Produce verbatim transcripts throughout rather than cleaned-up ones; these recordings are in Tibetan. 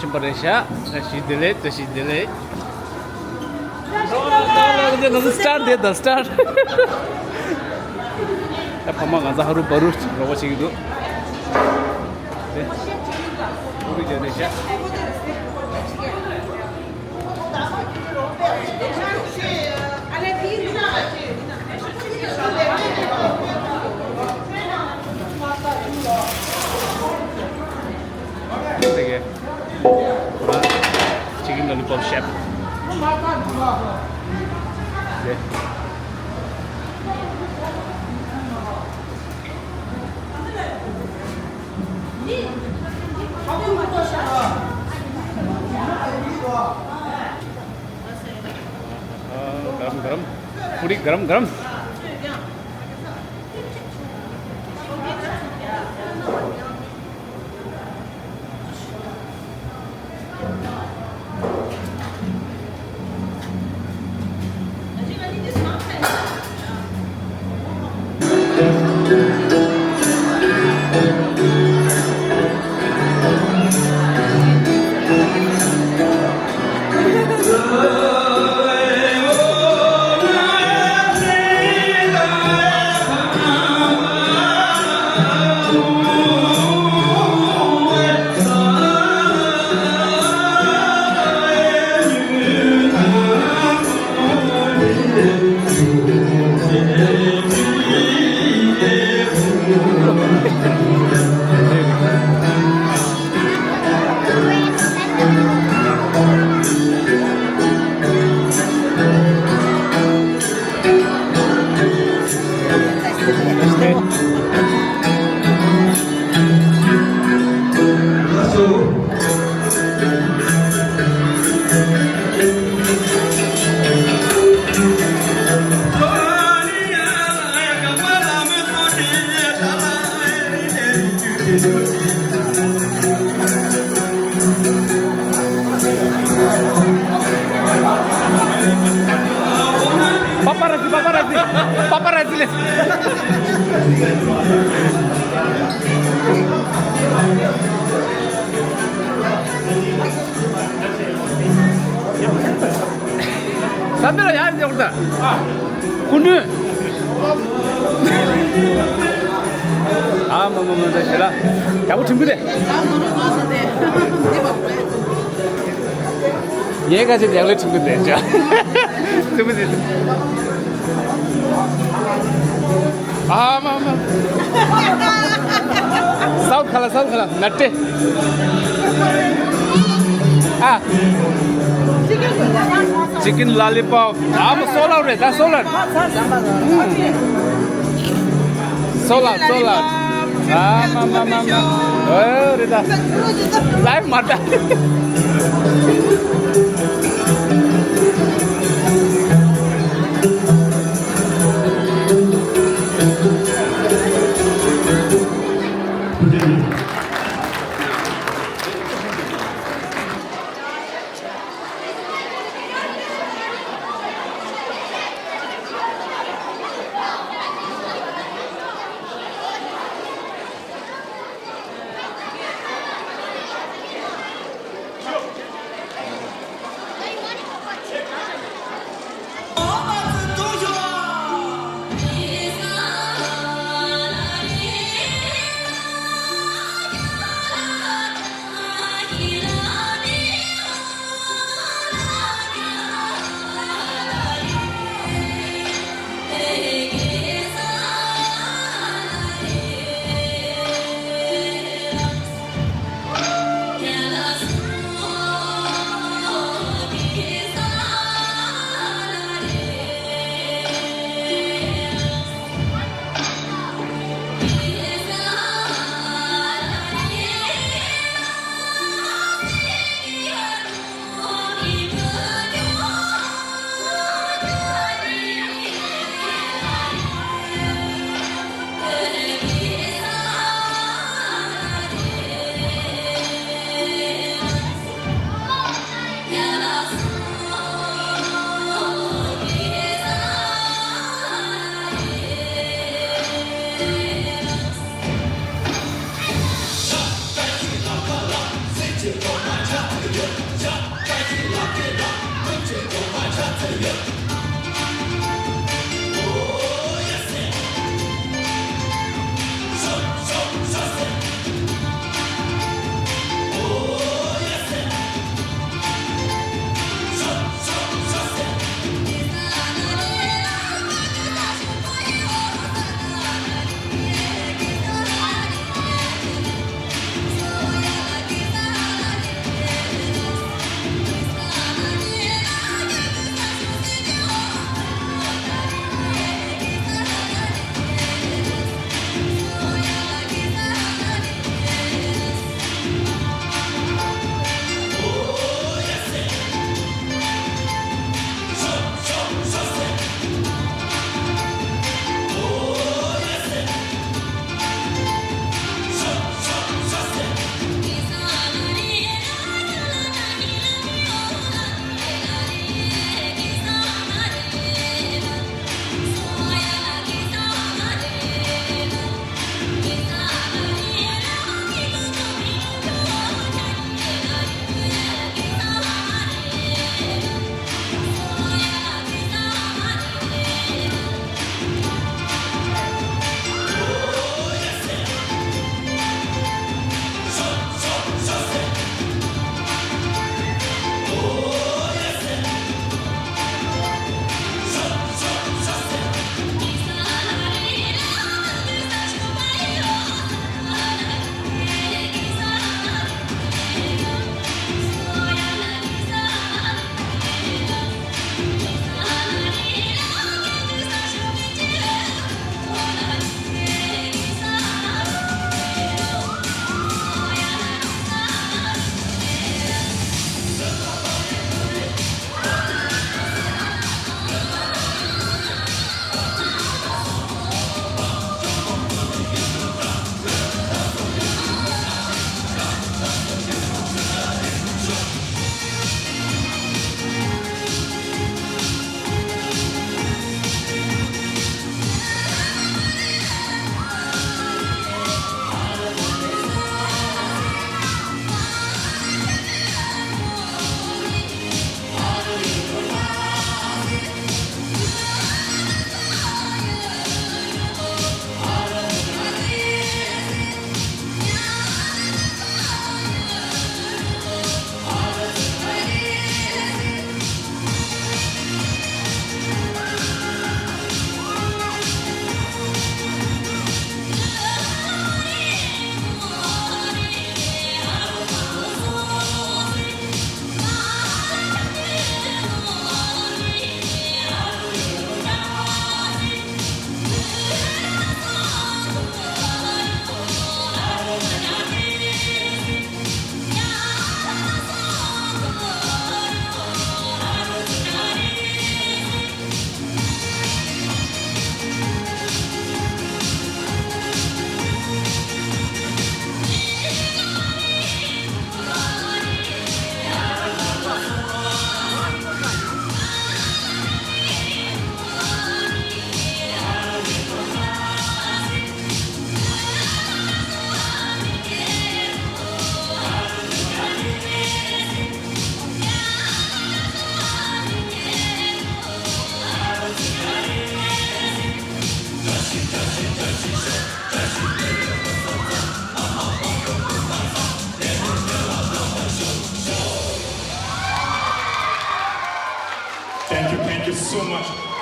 ཕྱིན་པ་རེད་ཤག་བཀྲ་ཤིས་བདེ་ལེགས། བཀྲ་ཤིས་བདེ་ལེགས། ང་ཚོ་སི་ཊར་དེ་དང་སི་ཊར། ད་ཕ་མ་ང་ཚོ་ཧ་རུ་བ་རུ་རོགས་པ་བྱེད་ཀྱི་འདུག་དེ་ཧུ་རུ་རྒྱ་རེད་ཤག་དེ་གས། Chicken lollipop shop. 네. हाँ, गरम गरम। पूरी गरम गरम। Paparazzi, paparazzi, paparazzi. Sambil ya, ini udah. Kunu. Ah, mama, mama, dah sila. Kamu tunggu deh. Ye ka je jagle tunggu deh ja. Tunggu deh. Ah, mama. South khala, South khala, natte. Ah. Chicken lollipop. Ah, ma solar re, da solar. Hmm. Solar, solar. Ah, ma, ma, ma, ma. Oh, re da. Live mata.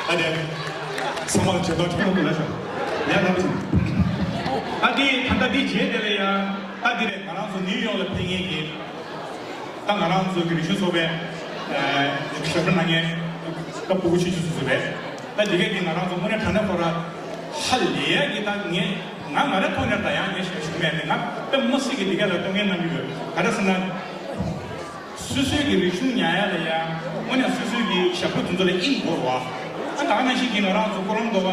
ཨ་ནི། ཚང་མ་ལ་བྱེད་ཐོག་ཁྲིམས་ལ་ལ་ཤོག་ཡ་ལ་བྱེད། ཨ་འདི་ད་ལྟ་འདི་རྗེས་དེ་ལ་ཡ། ཨ་འདི་རེད། ང་རང་ཚོ་ནིའུ་ཡོག་ལ་ཕེབས་མཁན་གྱི། ད་ང་རང་ཚོ་གི་རིག་གཞུང་ཚོགས་པའི་ཞབས་བྲོ་གནང་མཁན་སྐབས་སྤུ་གུ་ཆུང་ཆུང་ཚོ་རེད། ད་འདི་གས་ཀྱི་ང་རང་ཚོ་དངོས་གནས་དྲང་གནས་ཁོ་ར་ཧ་ལས་ཡ་གི། ད་ངས་ང་ང་རའི་ཐོག་ནས་ད་ཡང་ངས་ཞུ་ཞུ་མེད་དེ། ང་དཔེ་མི་སྲིད་ཀྱི་འདི་གས་ལ་གཏོང་མཁན་གནང་གི་ཡོད། ག་རེ་ཟེར་ན། སོ་སོའི་གི་རིག་གཞུང་ཉར་ཡ་ལ་ཡ། དངོས་གནས་སོ་སོའི་གི་ཞབས་བྲོ་དེ་ཚོ་ལ་དབྱིངས་འགྲོ་བ། ཨ་ད་ག་ནང་བཞིན་གྱི་ང་རང་ཚོ་ཀོ་ལོམ་རྡོ་བ་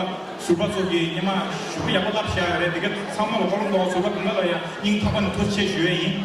ཟུར་པ་ཚོ་གི་སྔོན་མ་ཞུ་གི་ཡག་པོ་བསླབ་བཞག་ཡོད་རེད། དེ་ག་ཚང་མ་ལ་ཀོ་ལོམ་རྡོ་བ་ཟུར་པ་དེ་འདྲ་ལ་ཡ་སྙིང་ཐག་པ་ནས་ཐུགས་རྗེ་ཆེ་ཞུ་ཡ་ཡིན།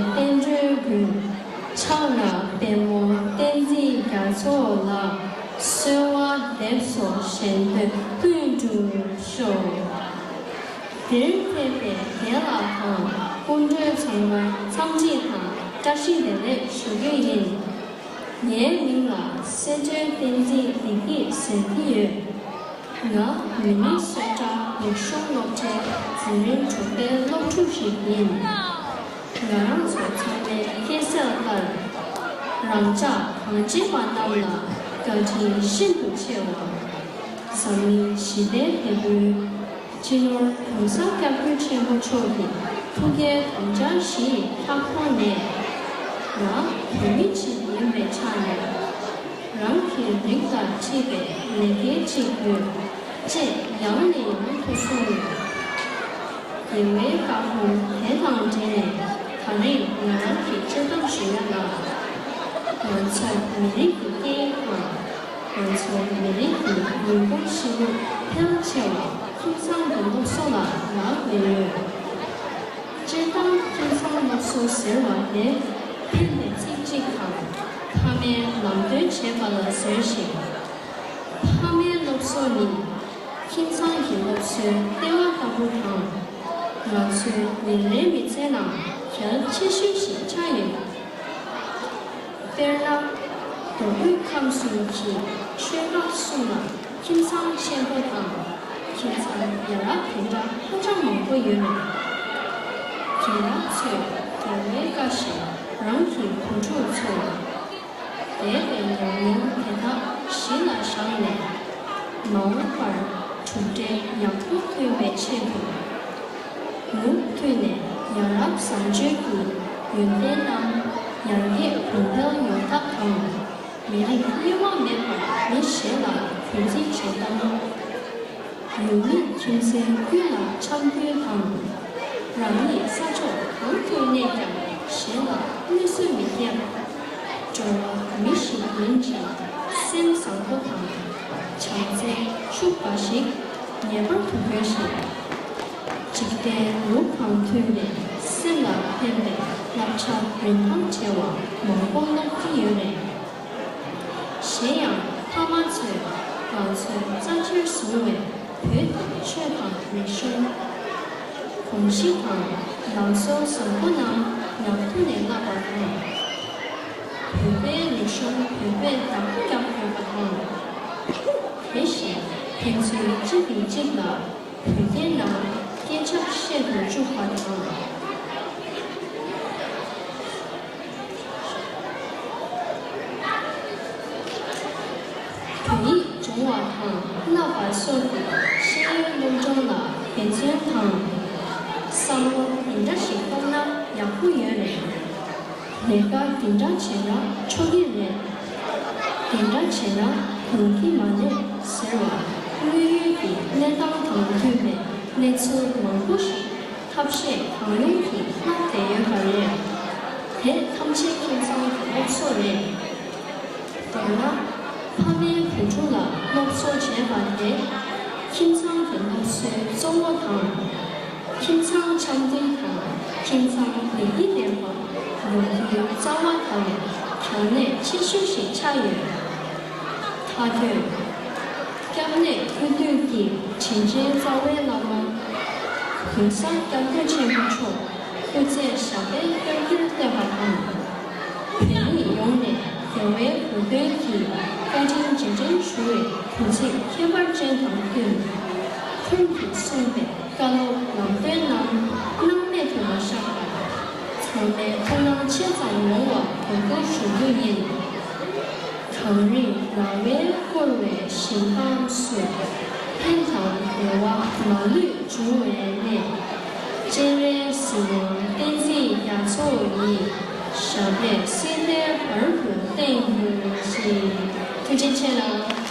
བསྟན་འགྲོའི་མགོན། ཕྱག་ན་པདྨོ་བསྟན་འཛིན་རྒྱ་མཚོ་ལ། གསོལ་བ་འདེབས་སོ་གཞན་དོན་ཀུན་འགྲུབ་ཤོག་འདིར་ཕེབས་པའི་རྒན་ལགས་དང་སྐུ་མགྲོན་ཚང་མར་འཚམས་འདྲི་དང་བཀྲ་ཤིས་བདེ་ལེགས་ཞུ་རྒྱུ་ཡིན། ངའི་མིང་ལ་སེ་འབྲས་བསྟན་འཛིན་བདེ་སྐྱིད་ཟེར་གྱི་ཡོད། ང་མི་རིགས་སོ་ཊར་རིག་གཞུང་སློབ་གྲྭའི་འཛིན་རིམ་དྲུག་པའི་སློབ་ཕྲུག་ཞིག་ཡིན། ང་རང་ཚོ་ཚང་མའི་སྐྱེས་ཚེས་ལྟར། རང་ཅག་གངས་ཅན་པ་རྣམས་ལ་བཀའ་དྲིན་ཤིན་ཏུ་ཆེ་བ། འཛམ་གླིང་ཞི་བདེའི་དེད་དཔོན། སྤྱི་ནོར་༸གོང་ས་༸སྐྱབས་མགོན་ཆེན་པོ་མཆོག་གི་ཐུགས་བསྐྱེད་དམ་བཅའ་བཞིའི་ལྷག་མཐོང་ནས། ང་བོད་མི་ཞིག་ཡིན་པའི་ཆ་ནས། རང་གི་རིགས་དང་འཁྲིལ་བའི་ལས་འགན་ཅིག་ཡོད། ཅེས་ཡང་ནས་ཡང་དུ་གསུངས་ཡོད། རྒྱལ་བའི་བཀའ་དགོངས་དེ་དང་འབྲེལ་ནས། ད་རེས་ང་རང་གིས་དཔྱད་གཏམ་ཞུ་ཡ་ལ། ང་ཚོ་མི་རིགས་ཀྱི་སྐད་ཡིག་དང་། ང་ཚོ་མི་རིགས་ཀྱི་ཡུལ་སྐོར་ཞིག་ལ་ཕལ་ཆེ་བ་ཁྱིམ་ཚང་གི་སློབ་གསོ་ལ་རག་ལས་ཡོད། སྤྱིར་བཏང་ཁྱིམ་ཚང་སློབ་གསོ་ཟེར་བ་དེ་ཕན་པའི་ཚིག་གཅིག་དང་། ཕ་མའི་ལམ་སྟོན་བྱེད་པ་ལ་ཟེར་ཞིང་། ཕ་མའི་སློབ་གསོ་ནི་ཁྱིམ་ཚང་གི་སློབ་གསོའི་ལྟེ་བ་ལྟ་བུ་དང་། ང་ཚོའི་ཉིན་རེའི་མི་ཚེ་ནང་གལ་ཆེ་ཤོས་ཤིག་ཆགས་ཡོད། དཔེར་ན། མདོ་དབུས་ཁམས་གསུམ་གྱི་ཆོལ་ཁ་གསུམ་ལ་ཁྱིམ་ཚང་ཆེན་པོ་དང་ཁྱིམ་ཚང་ཡ་རབས་དེ་འདྲ་ཧ་ཅང་མང་པོ་ཡོད་རེད། རྒན་ལགས་ཚོས་རྒྱལ་བའི་བཀའ་བཞིན་རང་གི་བུ་ཕྲུག་ཚོར་འདས་པའི་ཉམས་མྱོང་དེ་དག་གཞི་ལ་བཞག་ནས། མ་འོངས་པར་གྲུབ་འབྲས་ཡག་པོ་ཐོན་པའི་ཆེད་དུ། མུ་མཐུད་ནས་ཡ་རབས་བཟང་སྤྱོད་ཀྱི་ཡོན་ཏན་རྣམས་ཡར་རྒྱས་གོང་འཕེལ་ཡོང་ཐབས་དང་། མི་རིགས་དབྱེ་བ་མེད་པར་མི་གཞན་ལ་གུས་བརྩི་བྱེད་སྟངས། ཡུལ་མིས་ཁྱིམ་མཚེས་ཀུན་ལ་འཆམ་མཐུན་དང་། རང་ཉིད་ས་ཕྱོགས་གང་དུ་གནས་ཀྱང་གཞན་ལ་གནོད་འཚེ་མི་བསྐྱལ། འགྲོ་བ་མི་ཞིག་ཡིན་ཕྱིན་སེམས་བཟང་པོ་དང་། བྱམས་བརྩེ་ཤུགས་འབའ་ཞིག་ངེས་པར་དུ་དགོས་ཤིང་། འཇིག་རྟེན་ལུགས་དང་མཐུན་པའི་སེམས་ལ་ཕན་པའི་བསླབ་བྱ་རིན་ཐང་ཆེ་བ་མང་པོ་སློབ་ཀྱི་ཡོད་རེད། གཞན་ཡང་ཕ་མ་ཚོས་ང་ཚོའི་རྩ་ཆེར་བཟུང་བའི་བོད་ཀྱི་ཆོས་དང་རིག་གཞུང་། གོམས་གཤིས་དང་ལམ་སྲོལ་བཟང་པོ་རྣམས་ཉམས་ཐག་ནས་བསླབ་པ་དང་། བོད་པའི་རིག་གཞུང་བོད་པས་བདག་པོ་རྒྱག་དགོས་པ་དང་། དེ་བཞིན་ཕན་ཚུན་གཅིག་གིས་གཅིག་ལ་བོད་སྐད་ནང་སྐད་ཆ་བཤད་དུ་བཅུག་པ་དང་། བོད་ཡིག་སྦྱོང་བ་དང་བསླབ་པ་སོགས་ཀྱི་ཤེས་ཡོན་སློབ་སྦྱོང་ལ་འབད་བརྩོན་དང་། བསམ་བློ་འདི་འདྲ་ཞིག་གཏོང་ན་ཡག་པོ་ཡོད་རེད། ལས་ཀ་འདི་འདྲ་བྱས་ན་ཆོག་གི་རེད། འདི་འདྲ་བྱས་ན་འགྲིག་གི་མ་རེད་ཟེར་བ། དངོས་ཡོད་ཀྱི་གནས་སྟངས་དང་མཐུན་པའི་གནས་ཚུལ་མང་པོ་ཞིག་ཐབས་ཤེས་གང་ཡོང་གིས་བསླབས་བསྡད་ཡོད་པ་རེད། དེ་ཐམས་ཅད་ཁྱིམ་ཚང་གི་སློབ་གསོ་རེད། མདོར་ན། ཕ་མས་བུ་ཕྲུག་ལ་སློབ་གསོ་བྱས་པ་དེ་ཁྱིམ་ཚང་གི་སློབ་གསོའི་གཙོ་བོ་དང་། ཁྱིམ་ཚང་འཆམ་མཐུན་དང་ཁྱིམ་ཚང་བདེ་སྐྱིད་ལྡན་པ་ཡོང་རྒྱུའི་རྩ་བ་དང་གལ་གནད་ཆེ་ཤོས་ཤིག་ཆགས་ཡོད། མཐའ་དོན། སྐྱབས་གནས་སྐུ་མདུན་གྱི་དྲིན་ཅན་རྩ་བའི་བླ་མ། ༸གོང་ས་༸སྐྱབས་མགོན་ཆེན་པོ་མཆོག་སྐུ་ཚེ་ཞབས་པད་བསྐལ་བརྒྱར་བརྟན་པ་དང་། བོད་མི་ཡོངས་ནས་རྒྱལ་བའི་གོ་སྟོན་གྱི་བཀའ་དྲིན་རྗེས་དྲན་ཞུ་བའི་དུས་ཚིགས་ཁྱད་པར་ཅན་དང་བསྟུན། ཁོང་གིས་གསུངས་པའི་བཀའ་སློབ་ལམ་སྟོན་རྣམས་སྣང་མེད་དུ་མ་བཞག་པར། ཚང་མའི་ཐུགས་སྣང་ཆེ་ཙམ་ཡོང་བ་དགོས་སྐོར་ཞུ་རྒྱུ་ཡིན། གངས་རིའི་ར་བས་བསྐོར་བའི་ཞིང་ཁམས་སུ། ཕན་དང་བདེ་བ་མ་ལུས་འབྱུང་བའི་གནས། སྤྱན་རས་གཟིགས་དབང་བསྟན་འཛིན་རྒྱ་མཚོ་ཡི། ཞབས་པད་སྲིད་མཐའི་བར་དུ་བརྟན་གྱུར་ཅིག་ཐུགས་རྗེ་ཆེ་གནང་།